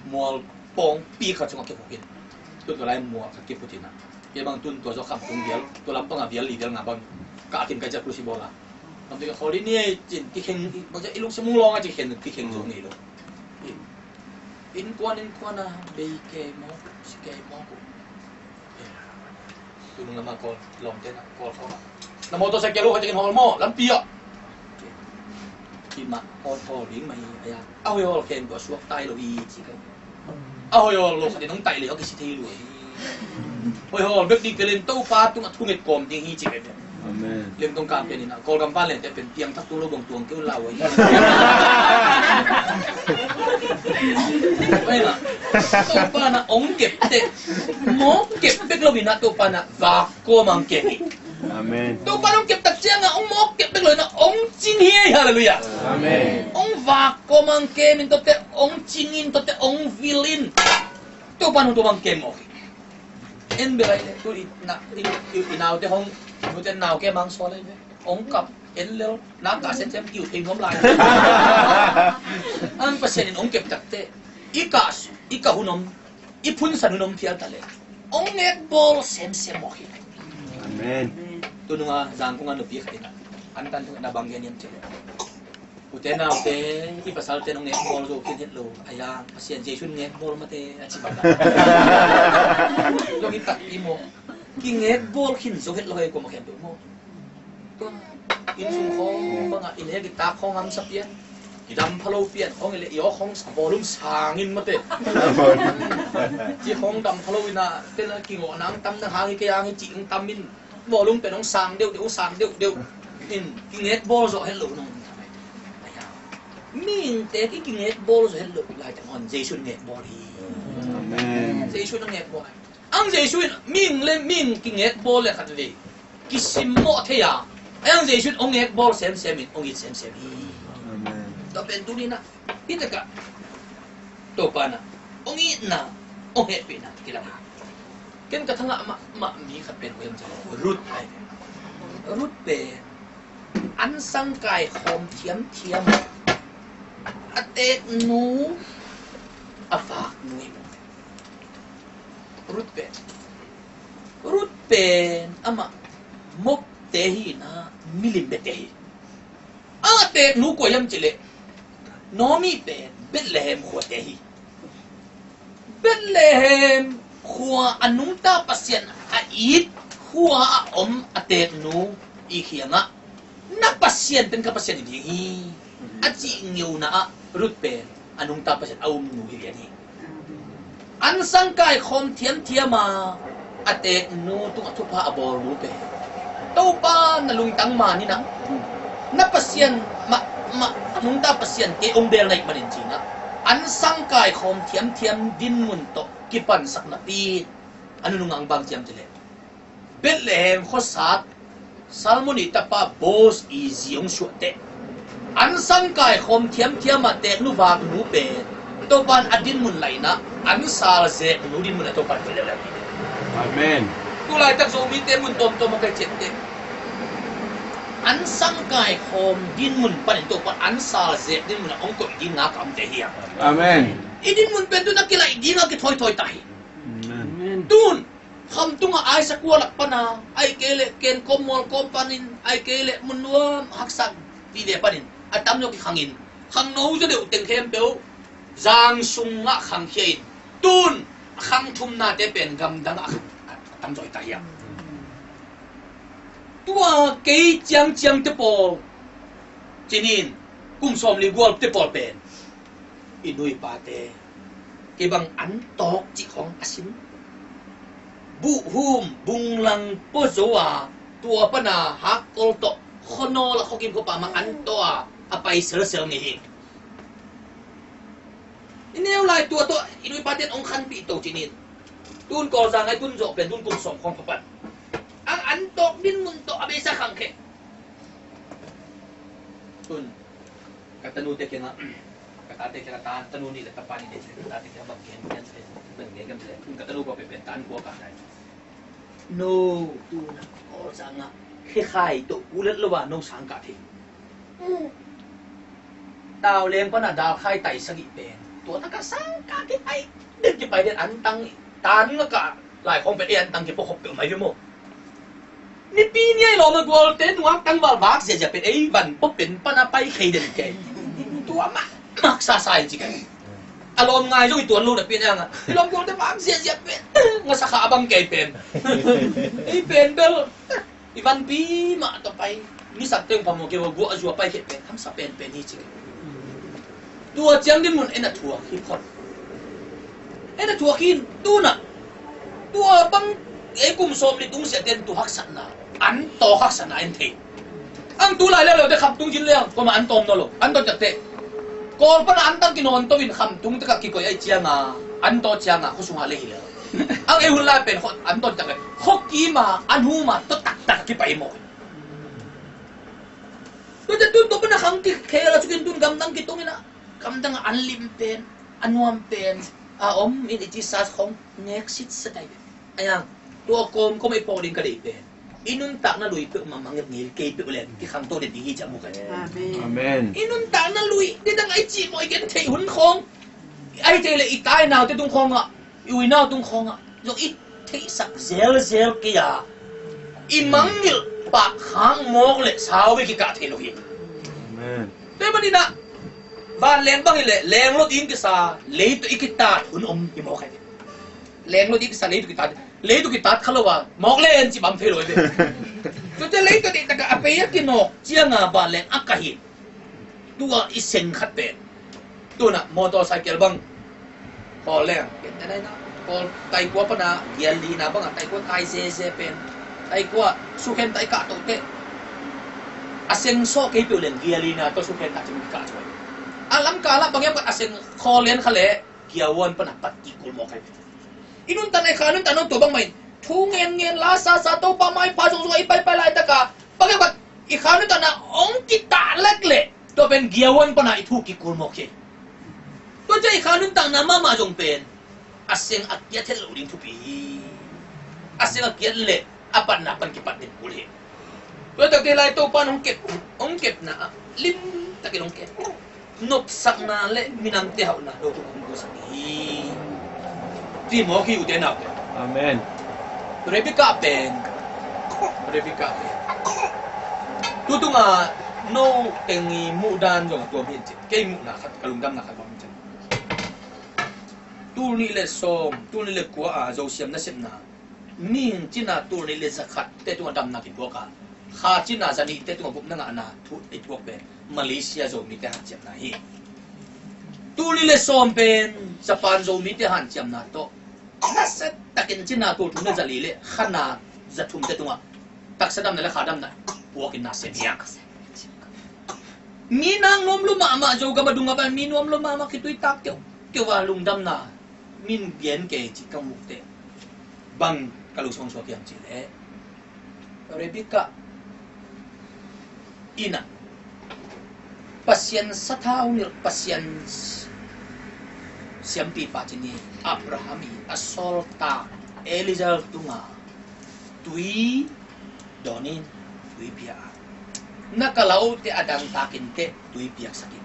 Mual pawng pi kha cunga kiphukin. Tu tua lai mual kha kiputina. Ke bang tun tua zo kham tung vial, tua lam panga vial li vial nga bang. Ka akin ka jak lu si bola. Lam tu ka kholi ni ai cin kikheng bang ja ilung si mung long a ci khen kikheng zo ni lo. Innkuan innkuan a bei kei mawk si kei mawk uh. Tunung lama kawl lawmte na kawl khawng ah na motorcycle uh khaciakin hawl maw lampi ah. Kimah hawl hawl ding mah hi a, a hoi hawl khen kua suak tai lo hi ci kei. A hoi hawl lo khatin hong taih leh a kisi thei lua hi. Hoi hawl bek ding telin Topa tungah thunget kawm ding hi ci kei. Amen. Lim tong kan pian ina Kawlgam van lente pen piang thak tung lo bong tuang keu lau ahi. Amen. Topa na ong kep te mawk kep bek lo ina Topa na vak kawm ang kep hi. Amen. Topa na ong kep tak cianga ong mawk kep bek lo ina ong cing hi. Hallelujah. Amen. Ong vak kawm ang kep in tote ong cing in tote ong vil in Topa na ong Topa ang kep mawk hi. En bel ai le tu i na i i naute hong nute naute mang so lai ve. Ong kap en lel na ka se tem kiu thei nuam lai. Ang Pasian in ong kep takte i ka i ka hun om i phunsan hun om phial ta le ong ngek bawl semsem mawk hi. Amen. Tununga zangkunga nupi khat ina an tan tunga na bang gen yam ci le. Ute naute i pasalte nong ngek bawl zo khin het lo a yang Pasian Jesu ngek bawl mate a ci bang. Lo ki tak i maw ki ngek bawl khin zo het lo hei ko ma khen do maw. Tua in sung khong banga in he ki tak khong am sa pian. Ki dam pha lo pian khong ile i aw khong sa volume sangin mate. Ci khong dam pha lo ina tela ki ngo nang tam na hang i ke ang i ci ing tam in. Bawlung pen hong sang deuh deuh, sang deuh deuh. In, kingek bawl zawh het loh nong. Mihingte ki kingek bawl zawh het loh lai teng hon Jesu in ngek bawl hi. Amen. Jesu in ngek bawl. Ang Jesu in mihing le mihing kingek bawl le khat vei kisimmawh thei a. Ang Jesu in hong ngek bawl semsem in hong it semsem hi. Amen. Tua pen tuni na Hi takah Topa na hong itna hong hehpihna kilang hi. Ken ka thangah mahmah mi khat pen kua hiam cih leh Ruth ahi ve. Ruth pen an sangkai khawm thiamthiam a teeknu a vaknu hi. Ruth pen Ruth pen amah Moabte hi na milim bete hi. A teeknu kua hiam cih leh Naomi pen Bethlehem khuate hi. Bethlehem khua a nungta Pasian a it khua a om a teeknu i khiangah na Pasian pen ka Pasian hi ding hi a cih ngeuna ah Ruth pen a nungta Pasian a umnu hi lian hi. An sangkai khawm thiamthiam a a teeknu tungah thupha a bawlnu pen Topa na lungtang man inah na Pasian mah mah a nungta Pasian kei ong beel naih manin cinah an sangkai khawm thiamthiam dinmun tawh kipansak napi a nunung ang bang ciam cileh Bethlehem khuasat Salmon i tapa Boaz i zi hong suahteh an sangkai khawm thiamthiam a teeknu vaknu pen Topan a dinmun lainah an sal zeknu dinmun a Topan pen lelel hi. Amen. Laitak Zomite mun tawmtawm a kai ciatte, an sangkai khawm din mun panin Topa an salzek din mun a hong koih ding ngak a omte hi a. Amen. I din mun pen tun a kilaih ding a kithoithoi ta hi. Amen. Tun khamtung a aisa kua lak pana, ai kei leh ken kawm mual kawm panin, ai kei leh mun nuam haksa ti ve panin a tamzaw kikhangin, khangno zaw deuh teng khempeuh zang sungah khangkhia in, tun a khang thumnate pen gamdang ah a tamzaw hi ta hiam? Tua kei ciangciangte pawl, cinin kum sawmli gualte pawl pen i nu i pate kei bang an tawk cih khawng a sim. Buhhum bunglang pua zo a, tua pana hakkol tawh khuanawl a khuakim khuapa mah an tawh a, a pai selsel ngei hi. I neu lai tua tawh i nu i paten hong khanpih to cinin, tun Kawlzang ai tun zawh pen tun kum sawm khawng khuapan ang an tawk din mun tawh a beisa khangkhia. Tun ka tanute kiangah, ka tate kiangah, ta, tanu nih le tapa nih le, ka tate kiangah bang gen, gen, gen, bang gen, gen, bang gen, ka tanu ko pe pe tan ko ka dai. No, tu na ko sanga khe khai to ulet lo ba no sang ka thei. Tau leng pana dal khai tai sagi pen. Tua ta ka sang ka kipai, den kipai den an tang tan nga ka lai khong pen e an tang kipo khop pe mai mo. Nipi ni ai lawm a gualte nuak tangval vak ziazia pen ei van pawh pen pana pai khei den kei. Tua mah mak sasa in ci kei. A lawm ngai zong i tuan lo na pi niang a, i lawm gualte vak ziazia pen ngasa kha a bang kei pen. Ei pen bel i vanpi mah tawh pai. Ni sak teng phamawh kei va guah a zua pai khei pen hamsa penpen hi ci kei. Tua ciang dinmun en a thuak hi phot. En a thuak hi in tunah tua bang ei kum sawm li tung siaten tu haksatna, an tawk haksatna en thei. Ang tu lai leuleu te khamtung cin leng kuama an tawm naw lo, an tawm takte Kawl pana an tang kinawn to in khamtung takah kikoih ai cianga an tawk cianga khuasunga le hi leu. Ang ei hun lai pen an tawm takte khawkima an huma tawh taktak kipai maw. Tua ciang tun tua pana khang kikhel a cukin tun gamdang kitungin ah gamdang ah an lim pen, a nuam pen a om in i ci sa khong ngek sitsa tai. Aiang tua kawmkawm i pawk ding ka deih pen i nuntakna lui peuhmah mangngilh ngei kei peuh leng kikhangto den ding hi ciang mu ka ci. Amen. I nuntakna lui didang ai cih maw i gen theih hun khong ai thei le i tainaute tung khongah i uinau tung khongah zong i theihsak zelzel kei a i mangngilh pahkhak mawk le sau ve kikah thei lo hi. Amen. Tua hi maninah vanleng bang hileh lenglo ding kisa leitui kitat hun om hi mawk ahi. Lenglo ding kisa leitui kitat, leitui kitat kha lo a mawk len ci bam thei lo hi ve. Tuate leitui deihtakah a pei a kinawk cianga vanleng a kah hi. Tua i seng khat pen tunah motorcycle bang Kawl leng kente naina Kawl taikua pana gial lina banga taikua tai zeze pen taikua sukhen tai kah tohteh a seng sawh kei peuh leng gial lina tawh sukhen tai cin kah cuai. A lamkalah bang hiam khat a seng khaw len kha leh giawan pana pat kikul mawk hai. I nuntan ai kha nuntan nong tua bangmah in thu ngen ngen la sa sa Topa maipha zong zong i paipai laitaka bang hiam khat i kha nuntan a ong kitah lek leh tua pen giawan pana i thu kikul mawk hi. Tua ciang i kha nuntakna mahmah zong pen a seng a kiat het loh ding thupi hi. A seng a kiat leh a patna pan kipat ding kul hi. Tua takte lai Topa in hong kep, hong kepna ah limtakin hong kep. Nopsakna le minamte hauhna lo tuk hong gusak hi. Ti mawk hi ute naute. Amen. Rebecca pen, Rebecca pen tutunga no teng i muhdan zong a tuam hi in ci. Kei muhna khat ka lungdamna khat bang ci. Tul nih le sawm, tul nih le kua a zosiam nasepna mihing cina tul nih le zakhat te tungah damna kipuak a kha cina zanih te tungah gupna ngahna thu i puak pen Malaysia Zomite hanciamna hi. Tul nih le sawm pen Japan Zomite hanciamna tawh nasia takin cina tul thum le zali le khana zathum te tungah taksa damna le kha damna puakin nasia niang. Mi nang nuam lo mahmah Zogam a dungah ban mi nuam lo mahmah khitui tak keu keu a lungdamna min bian kei cih ka muh teh bang ka lusong suak hiam cih leh Rebecca innah Pasian sathau nilh Pasian siampipa cih ni Abraham i a sawltak Eliezer tungah Tui dawn in, tui pia a, na kalaute a dangtak inteh tui piaksak in.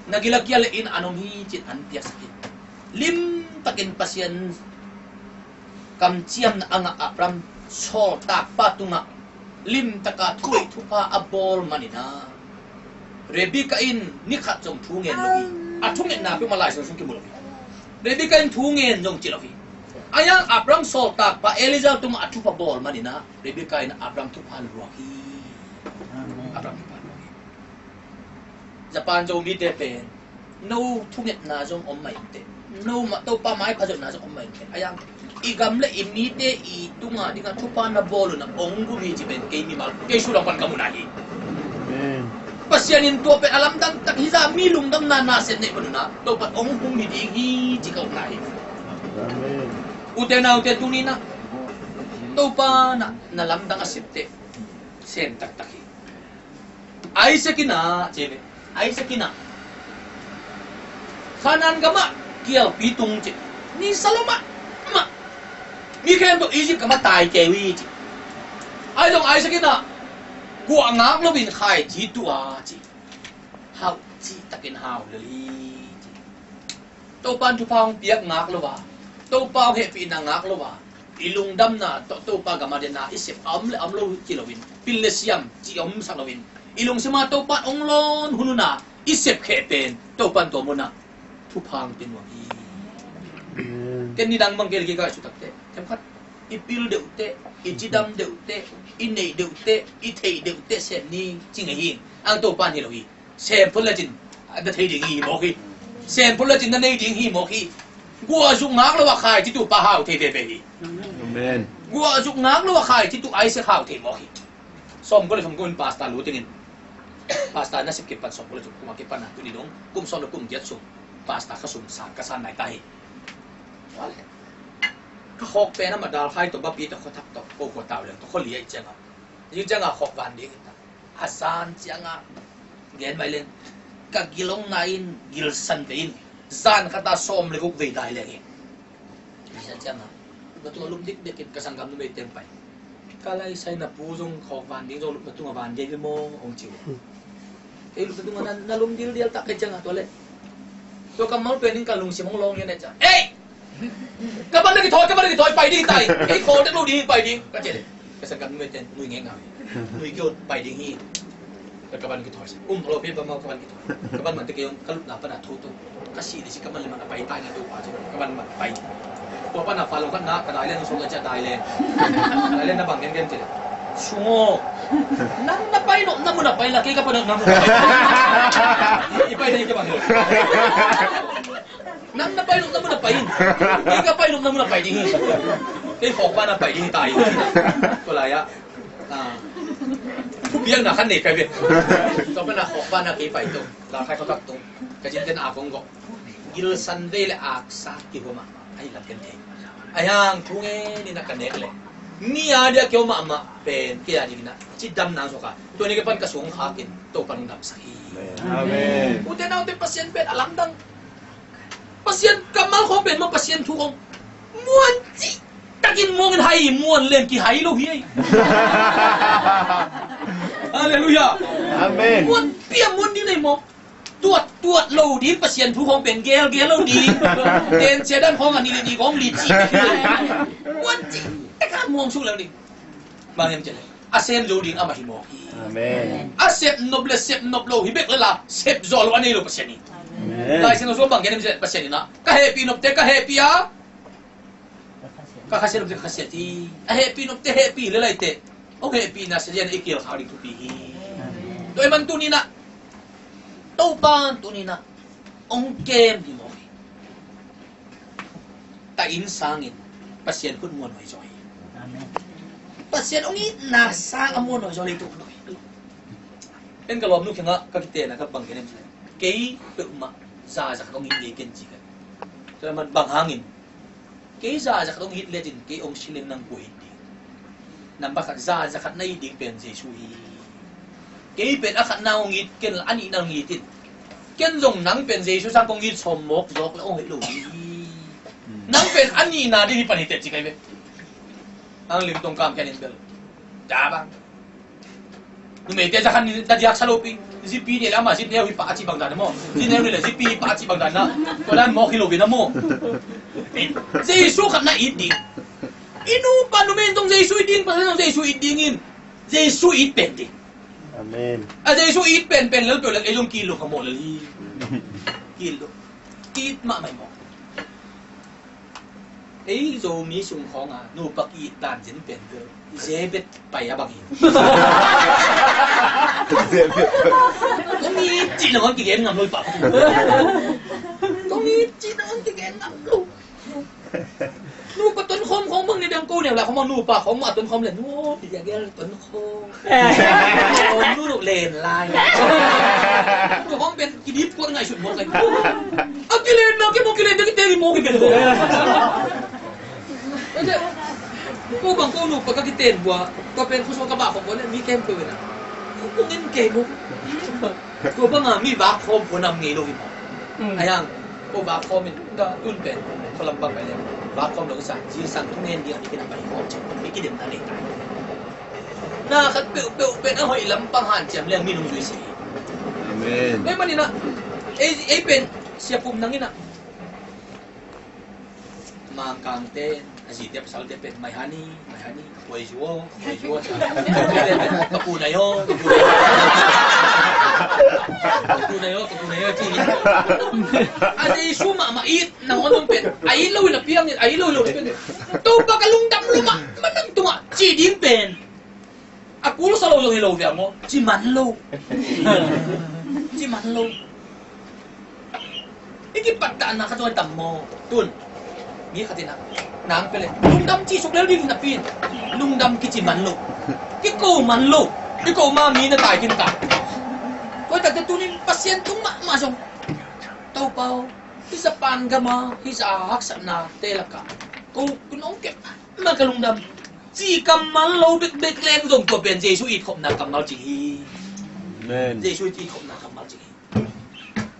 Na gil a kial le in an om hi ci-in an piaksak in. Limtakin Pasian kamciamna a ngah Abraham sawltakpa tungah limtaka thuneih thupha a bawl manin ah, Rebekah in ni khat zong thu ngen lo hi. A thungetna peuhmah Lai Siangtho sung kimu lo hi. Rebekah in thu ngen zong ci lo hi. Ahi hang Abraham sawltakpa Eliezer tungah a thupha bawl manin ah, Rebekah in Abraham thupha luak hi. Abraham thupha luak hi. Japan Zomite pen no thungetna zong om mah inteh, no mah Topa maipha zonna zong om mah inteh. Ahi hang i gam le i mite i tunga dingah thupha na bawl un ah ong gum hi ci pen kei mimal, kei sudang pan ka mun ahi. Amen. Pasian in tua pen a lamdang tak hi zah, mi lungdamna nasep neih pan un ah Topa ong gum hi ding hi ci ka ukna hi. Amen. Ute naute, tuni-in ah Topa na, na lamdang a septe sem taktak hi. Isaac in ah, ci ve. Isaac in ah Kanaan gamah kialpi tung ci. Nisa lo mahmah. Mi khempeuh Egypt gamah tai kei uh hi ci. Ahi zong Isaac in ah guah ngak loin khaici tuh a ci. Hau cihtakin hau lel hi ci. Topa in thupha hong piak ngak lo a, Topa hong hehpihna ngak lo a, i lungdamna tawh Topa gam a den a i sep a om le a om lo ci loin, pil le siam cih omsak loin, i lungsim a Topa in hong lawn hun un a i sepkheh pen Topa in tua munah thupha hong pia nuam hi. Amen. Ken nidang bang kei le kei ka ngaihsut takteh, themkhat i pil deuhteh, i cidam deuhteh, i neih deuhteh, i theih deuhteh sem ni ci ngei hi. Ang Topa in hi lo hi. Sem phot lecin na thei ding hi mawk hi. Sem phot lecin na nei ding hi mawk hi. Guah zuk ngak lo a khaici tuh pa hau thei veve hi. Amen. Guah zuk ngak lo a khaici tuh Isaac hau thei mawk hi. Sawmkua le sawmkua in pastor lut dingin, pastor nasep kipan sawmkua le sawmkua kipan a tuni dong kum sawm le kum giat sung pastor ka sum sang ka san nai ta hi. Ka khawk pen a madal khai tawh bapi tawh khuathak tawh ko khua tau leng tawh khua liai ciangah, yu ciangah khawk van ding in ta. A zan ciangah gen mai leng ka gil hong nai in gilsan ve in, zan khat a sawm le guk vei dai leng hi. Zan ciangah ka tung a lum dikdik in ka sanggam numei teng pai. Ka lai sai na pu zong khawk van ding zong lupna tungah van ding hi maw hong ci uh. Kei lupna tungah na, na lum dildial tak kei ciangah tua leh tua kammal pen in ka lungsim hong lawng lian e ciah. Ei! Ka van na kithawi, ka van na kithawi, pai ding tai. Kei khawl dek lo ding, pai ding. Ka cih leh ka sanggam numei ten nui ngei ngau hi. Nui kei un, pai ding hi. Ka van kithawi. Um, halo pen pa mau ka van kithawi. Ka van man te kei un, ka lupna pan a thu tu. Ka sih le si ka man le man a pai tai na tu pa ci. Ka van man pai. Tua pan a fa long khat na ka dai len sung ka cia dai len. Dai len na bang gen gen ci leh. Sung aw. Nang na pai nop na mun a pai la, kei ka pai nop na mun a pai. I pai na i ka bang lo. Nang na pai nop na mun a pai in. Kei ka pai nop na mun a pai ding hi. Kei khawk ban a pai ding hi ta hi. Tua lai ah, ah, thupiakna khan nei kai ve. Tua pan a khawk ban a kei pai tung. Lalkhai khawk tak tung. Ka cin ten a kong gawh. Gilsan vei le aksa kihuam a. Ahi lam ken thei. Ahi hang thu ngen in a ka nek leh, mi a dia kei mahmah pen kei a dingin a cidam nang suak a. Tua ni kei pan ka sung khak in Topa in hong damsak hi. Amen. Ute naute, Pasian pen a lamdang. Pasian kammal khawng pen mah, Pasian thu khawng muan cihtakin muang in, hai muan leng kihai lo hi ei. Halleluiah. Amen. Muan piang muan ding nei maw? Tuat tuat lo ding, Pasian thu khawng pen gel gel lo ding. Ten sia dan khawng a ni le ni khawng li cih. Muan cihtak a muang suk lel ding. Bang hiam cih leh a sem zo ding amah hi mawk hi. Amen. A sep nop le sep nop lo hi bek lel a, sep zawh lo a nei lo Pasian hi. Amen. Lai Siangtho sung bang gen hiam cih leh Pasian in ah, ka hehpih nopte ka hehpih a, ka khasiat nopte ka khasiat hi. A hehpih nopte hehpih hi lel a, eite hong hehpihna sia lian i kil khak ding thupi hi. Tua ahih man tuni in ah Topa in tuni in ah hong kem hi mawk hi. Ta inn sangin Pasian khut muanhuai zaw hi. Amen. Pasian hong itna sang a muanhuai zaw leitung lo hi. Ken ka lawmnu kiangah ka kitehna ka bang gen hiam cih leh, kei peuhmah za za khat hong it ngei ken ci ka. Tua ahih man bang hangin, kei za za khat hong it lecin kei hong si leng nang kua it ding? Nambat khat, za za khat na it ding pen Jesu hi. Kei pen a khatna hong it ken la, a nihna hong it in. Ken zong nang pen Jesu sang kong it sawm mawk zawk le hong hoih lo ding hi. Nang pen a nihna ding hi pan hi teh ci kai ve. Ang ling tong kam khen in bel. Ja bang. Numeite za khan ni ta diak sa lo pi. Zipi ni la ma zip neu hi pa a ci bang dan maw. Zip neu ni la zipi hi pa a ci bang dan na. Ko dan mawk hi lo bi na maw. Jesu khat na it ding. I nupa numei tong Jesu it ding, pasal tong Jesu it ding in. Jesu it pen ding. Amen. A Jesu it pen pen lel peuh lel ei zong kil lo kha maw lel hi. Kil lo. It mahmah maw. Ei Zomi sung khawng a nupa ki-it dan zen pen peuh Zebet pai a bang hi. Zebet. Kong it cih nangawn kigen ngam lo i pa. Kong it cih nangawn kigen ngam lo. Nupa tonkhawm khawng bang ni dang ko neu la khawng bang nupa khawng mah tonkhawm le nu pi a gel tonkhawm. Nu nu len lai. Nu khawng pen kidip kuat ngaihsut mawk lai. A kilen na ki mawk kilen na ki teli mawk kilen. Ko bang ko nupa ka kiten bua ko pen khuso ka ba khawm bua le mi kem ko na. Ko ngin kei mawk. Ko bang a mi vak khawm ko nam ngei lo hi mawk. Ayang ko vak khawm in ka tun pen ko lam bang pai le vak khawm lo sa zil sang thungen dia mi kina pai khawm cek mi kidem na nei tai. Na khat peuhpeuh pen a hoih lampang hanciam leng mi nung zui si hi. Amen. Tua ahih manin ah ei, ei pen Sia Pum nang in ah Mangkangte a zite pasalte pen maihani maihani ka puai zuo ka puai zuo ka pu nai aw ka pu nai aw ka pu nai aw ka pu nai aw ci hi. A Jesu mahmah it nangawn zong pen a it lo in a piang in a it lo in lo in a piang in Topa ka lungdam lo mahmah nang tungah ci ding pen a kul sa lo zong hi lo viang maw ci man lo. Ci man lo. I kipat dah na ka tuan tam maw tun mi khat in a nang pele lungdam ci suk lel ding na pin lungdam kici man lo. Kiko man lo. Kiko ma mi na tai kin ta. Koi tak te tunin Pasian tung mahmah zong Topa aw hisa pan gama hisa haksatna te laka ko kunong kep ma ka lungdam ci kammal lo bekbek leng zong tua pen Jesu it khopna kammal ci hi. Amen. Jesu it khopna kammal ci hi.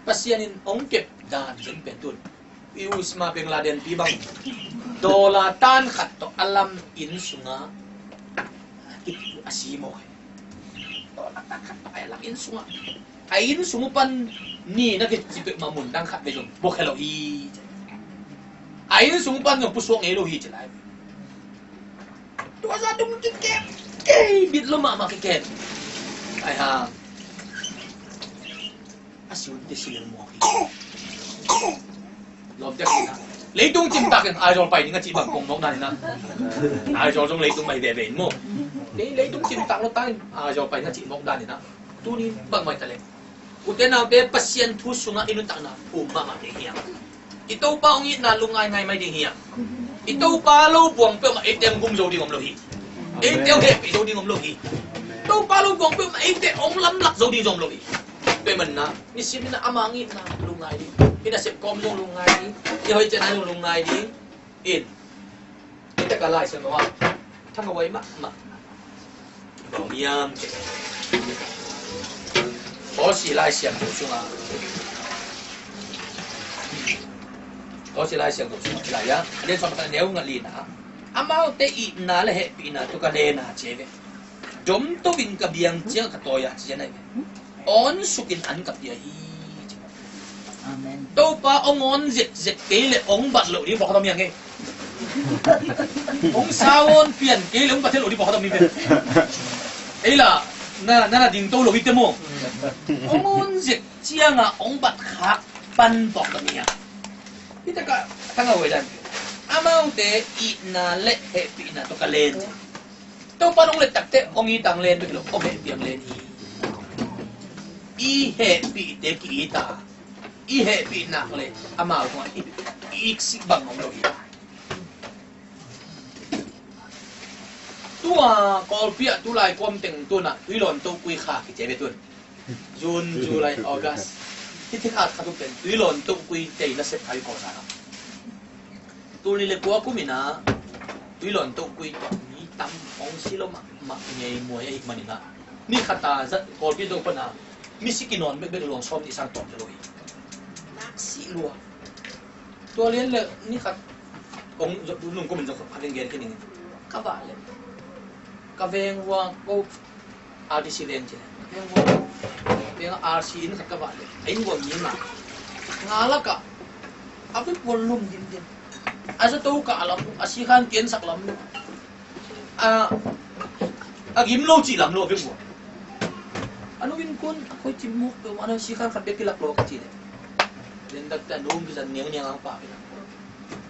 Pasian in hong kep dan zen pen tun i Usama Bin Laden pi bang dollar tan khat tawh a lam inn sungah a si maw. Dollar tan khat tawh a lam inn sungah a inn sung pan ni na kici peuhmah mun dang khat vei zong bawk he lo hi. A inn sung pan zong pusuak ngei lo hi ci lai. Tua za dum kikem kei bit lo mahmah kikem. Ai ha. A siun te siun muak hi. Lom te hi na. Leitung cimtak in Aizawl pai ding a cih bang kong mawk dan hi na. Aizawl zong leitung mai veve in maw. Leitung cimtak lo ta in Aizawl pai ding a cih mawk dan hi na. Tuni bang mai ta leh. Ute naute Pasian thu sungah i nuntakna um mahmah ding hiam? I Topa hong itna lungngaingai mai ding hiam? I Topa lo buang peuhmah eite hong gum zo ding om lo hi. Eite hong hehpih zo ding om lo hi. Topa lo buang peuhmah eite hong lamlak zo ding zong om lo hi. Peuhmah na nisim in ama hong itna lungngai ding. I nasep kawm zong lungngai ding. I hoih ciatna zong lungngai ding. In. Ite ka Lai Siangtho ah thangawai mahmah bang hiam cih leh Kawlsi Lai Siangtho sungah Kawlsi Lai Siangtho sungah Lai ah a den sawm khat neu nga lina ah amaute itna le hehpihna tawh ka len a ci ve. Dom to in ka biang ciang ka tawi a ci a nai ve. Awn sukin an ka pia hi. Amen. Topa hong awn zekzek kei le hong bat loh ding bawk a tom hiang e. Hong sawawn pian kei le hong bat loh ding bawk a tom hi ve. Ei la na na na ding to lo hi te maw. Hong awn zek cianga hong bat khak pan bawk a tom hiang. Hi taka thanga wei dan amaute itna le hehpihna tawh ka len. Topa nong let takte hong it ang len bek lo hong hehpih ang len hi. I hehpihte ki-it a i hehpih nak le amau tungah i iksik bang om lo hi. Tua Kawlpi ah tulai kawm teng tunah tuilawn tohkui kha kici ve tun. June, July, August. Hiti khat khat uh pen tuilawn tohkui tei nasep khai kawsa. Tuni le kua kum in ah tuilawn tohkui tawh mi tam hong si lo mahmah ngei muai ahih manin ah ni khat a zat Kawlpi to pan a misi kinawn bekbek luang sawm nih sang tawm lo hi. Nak si lua. Tua lian le ni khat kong nung kum in zong khat in gen khin ing. Ka vah leh ka veng uang ko, R T C veng ci leh ka veng uang, veng a R C inn khat ka vah leh a inn uang mi ma nga lakah a vei puan lum dimdim. A zato kah lam, a sikhan kiansak lam, a, a gim lo cih lam lo a vei uang. A nu innkuan a koi cimuk peuhmah na, sikhan khat bek kilak lo ka ci leh, den dakte a nu kizan niangniang ang pa kilak.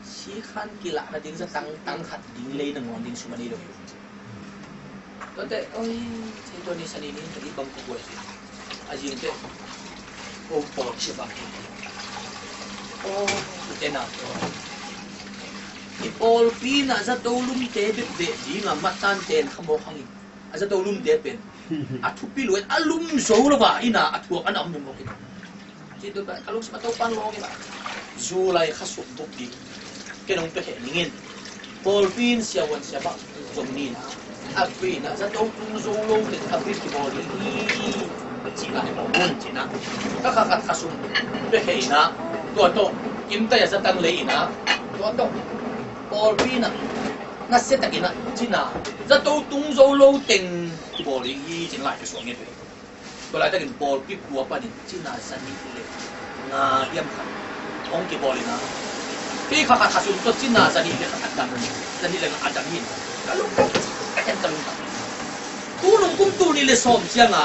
Sikhan kilahna ding zatang tang khat ding lei nangawn ding sum a nei lo hi. Tuate, oi, ci tua ni sani ni ka i bang ka buai ci. A zingte, o pawl ci bang hi. O, tute na, i pawlpi na zato lumte bek beh ding a matan ten khamawk hangin a zato lumte pen a thupi luat a lum zo lo va ina a thuak ana om mawk hi. Ci tu ka lungsim a Topan lawng ina July kha suk buk ding ken hong pia kheh ning in. Pawlpi in siavuan siabah zong ni ina a pi ina zato tung zo lo te a pi kibawl ding hi. Ci na he mawk mun ci na ka kha khat kha suk pia kheh ina tua tawh kimtai a zatang lei ina tua tawh pawlpi ina nasia takin a cina zato tung zo lo teng kibawl ding hi cin lai ka suang nge pe. Tua laitakin pawlpi kua panin cina zanih le nga hiam khat hong kibawl ina kei kha khat kha sum tawh cina zanih le khat a dang, zanih le nga a dang hi. Ka lung ka khen ka lung ka tu nung kum tu ni le sawm cianga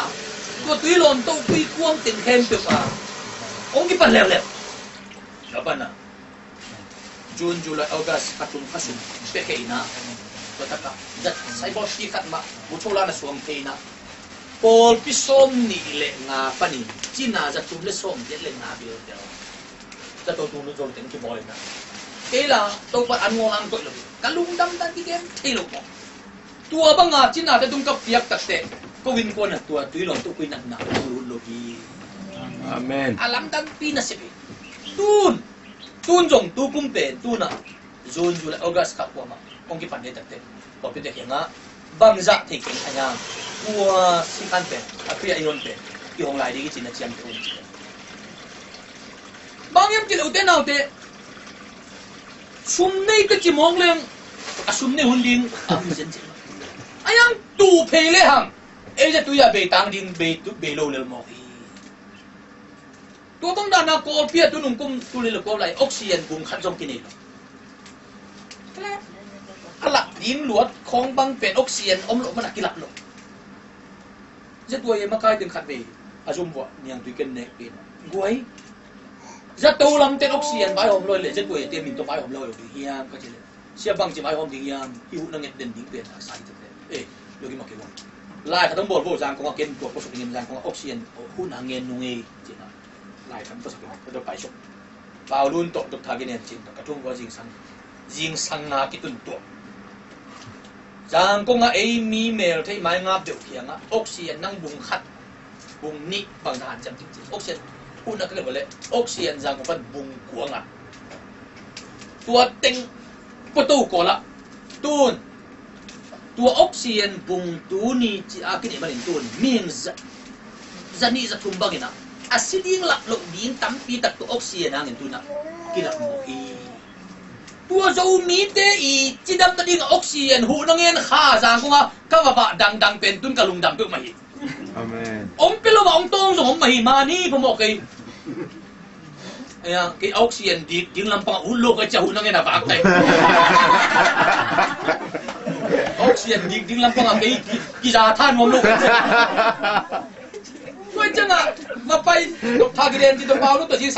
tua tui lawm to tui kuang teng khempeuh a hong kipan leuleu. Ka pana June, July, August kha tung kha sum pia kheh ina tua taka zat sai bawl ti khat mah bu tho la na suang thei ina pawlpi sawm nih le nga panin cina za tum le sawm giat le nga bil tel zato tung lo zo teng kibawl ina kei la Topa an ngol ang koih lo hi. Ka lungdam dan kigen thei lo maw? Tua banga cina te tung ka piak takte ko innkuan a tua tui lawm to kui natna a lut lo hi. Amen. A lamdang pi na sep hi. Tun Tun zong tu kum pen tuna June, July, August kha kuamah hong kipan dei takte pawlpite kiangah bangzah thei keng a hiam? Kua sikhan pen a kria i hon pen i hong lai ding i cina ciamte un ci. Bang hiam ci le ute naute sum nei ka ci mawk leng a sum nei hun ding a um zen ci. A hiang tu phei le hang ei za tui a bei tang ding bei lo lel mawk hi. Tua bang dana Kawlpi a tunung kum tuli le Kawlai oxygen bung khat zong kinei lo. A lak ding luat khawng bang pen oxygen om lo mana kilak lo. Zatuai e makai teng khat vei a zum vuah niang tui ken nek pin guai. Zato lam ten oxygen vai hom lo le zatuai e te min to vai hom lo lo ding hiam ka ci le. Sia bangci vaihawm ding hiam? Hih hun a nget den ding pen a sa hi tete. Eh, lo ki mak kei bang. Lai khat hong bawl vo zang kong a ken tua pawsuk ding in zang kong a oxygen hun a ngen nung ei cina. Lai khat pawsuk ding ka dot paisuk. Pau lun tawh dot tha ginen cin ka thum vo zingsang. Zingsang na kitun tuah. Zang kong a ei mi mel thei mai ngap deuh kiangah oxygen nang bung khat bung nih bang na hanciam cingcing. Oxygen hun a ka khen vawleh oxygen zang kong pan bung kuang a tua teng puato kawlah tun tua oxygen bung tuni ci a kinih manin tun ming za zanih zathum bangin a a si ding lak loh ding tampi tak tua oxygen hangin tuna kilak mawh hi. Tua Zomite i cidam nading a oxygen huh na ngen kha zang kong a ka vavah dangdang pen tun ka lungdam peuhmah hi. Amen. Om pia lo mah ong tawng zong om mah hi mani phamawh kei. Aya kei oxygen dik ding lampang a ut lo ka cia huh na ngen a vak tai. Oxygen dik ding lampang a kei kiza tha nuam lo ka cia. Tua ciangah mapai tha giden ci tawh pau lo tawh ci